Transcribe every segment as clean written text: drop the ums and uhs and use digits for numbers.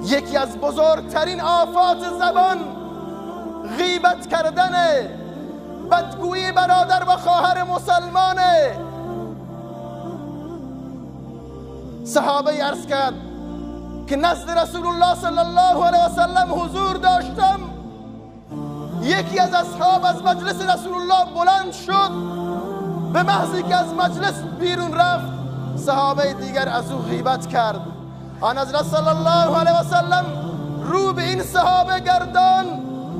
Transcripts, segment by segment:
یکی از بزرگترین آفات زبان غیبت کردن، بدگویی برادر و خواهر مسلمانه. صحابه عرض کرد که نزد رسول الله صلی الله علیه و سلم حضور داشتم، یکی از اصحاب از مجلس رسول الله بلند شد، به محضی که از مجلس بیرون رفت صحابه دیگر از او غیبت کرد. آن حضرت صلی الله علیه و سلم رو به این صحابه گردان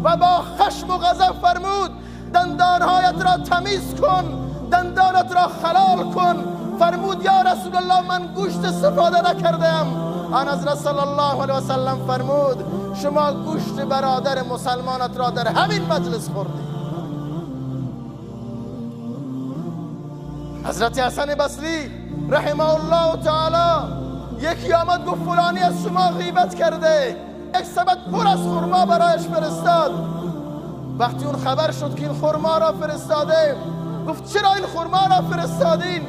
و با خشم و غضب فرمود دندانهایت را تمیز کن، دندانت را خلال کن. فرمود یا رسول الله من گوشت استفاده نکردم. آن حضرت صلی الله علیه و سلم فرمود شما گوشت برادر مسلمانت را در همین مجلس خوردی. حضرت حسن بصری رحمه الله تعالی یکی آمد گفت فلانی از شما غیبت کرده، یک سبد پر از خرما برایش فرستاد. وقتی اون خبر شد که این خرما را فرستاده، گفت چرا این خرما را فرستادین؟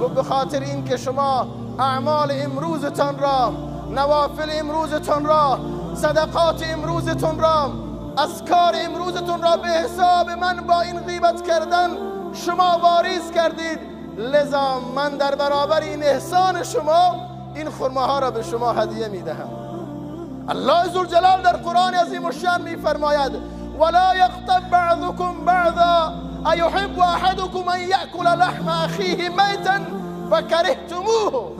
گفت به خاطر این که شما اعمال امروزتان را، نوافل امروزتان را، صدقات امروزتان را، اذکار امروزتان را به حساب من با این غیبت کردن شما واریز کردید، لذا من در برابر این احسان شما این خرماها را به شما هدیه میدهم. الله ذوالجلال در قرآن عظیم الشان میفرماید ولا یغتب بعضکم بعضا ایحب احدکم ان یأکل لحم اخیه میتا فکرهتموه.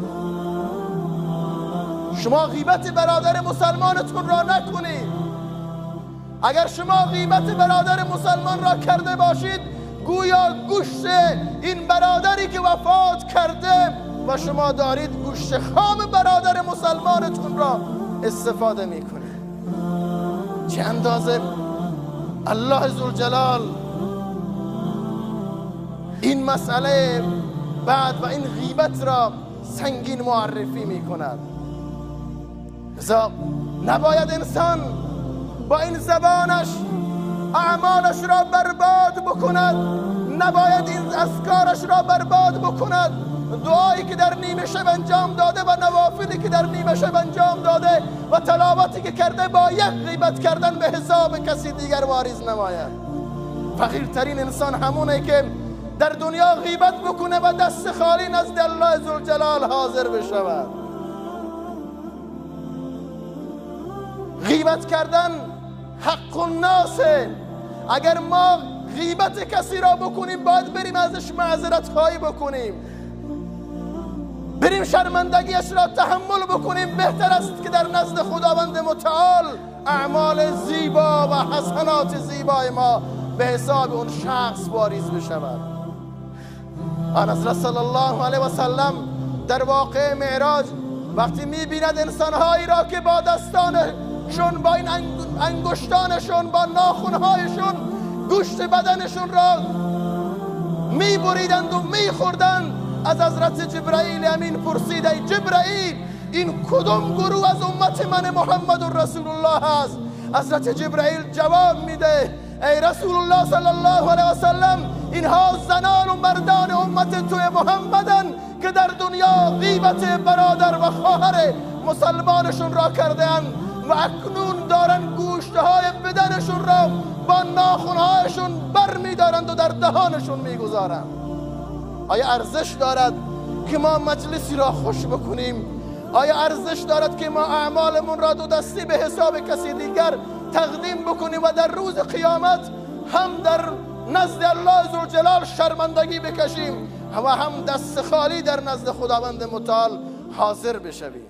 شما غیبت برادر مسلمانتون را نکنید. اگر شما غیبت برادر مسلمان را کرده باشید، گویا گوشت این برادری که وفات کرده و شما دارید گوشت خام برادر مسلمانتون را استفاده میکنید. چه اندازه الله ذوالجلال این مسئله بعد و این غیبت را سنگین معرفی میکند. لذا نباید انسان با این زبانش اعمالش را برباد بکند، نباید این اذکارش را برباد بکند. دعایی که در نیمه شب انجام داده و نوافلی که در نیمه شب انجام داده و تلاوتی که کرده با یک غیبت کردن به حساب کسی دیگر واریز نماید. فقیرترین انسان همونه که در دنیا غیبت بکنه و دست خالی نزد الله ذوالجلال حاضر بشود. غیبت کردن حق الناس. اگر ما غیبت کسی را بکنیم باید بریم ازش معذرت خواهی بکنیم، بریم شرمندگیش را تحمل بکنیم. بهتر است که در نزد خداوند متعال اعمال زیبا و حسنات زیبای ما به حساب اون شخص واریز بشود. آن حضرت صلی الله علیه و سلم در واقع معراج وقتی میبیند انسانهایی را که با دستانشون، با این انگشتانشون، با ناخنهایشون گوشت بدنشون را میبریدند و میخوردند، از حضرت جبرائیل امین پرسید ای جبرائیل این کدام گروه از امت من محمد رسول الله است؟ حضرت جبرائیل جواب میده ای رسول الله صلی الله علیه و سلم اینها زنان و مردان امت توی محمدن که در دنیا غیبت برادر و خواهر مسلمانشون را کردن و اکنون دارن گوشتهای بدنشون را با ناخنهایشون بر میدارند و در دهانشون میگذارند. آیا ارزش دارد که ما مجلسی را خوش بکنیم؟ آیا ارزش دارد که ما اعمالمون را دو دستی به حساب کسی دیگر تقدیم بکنیم و در روز قیامت هم در نزد الله ذوالجلال شرمندگی بکشیم و هم دست خالی در نزد خداوند متعال حاضر بشویم؟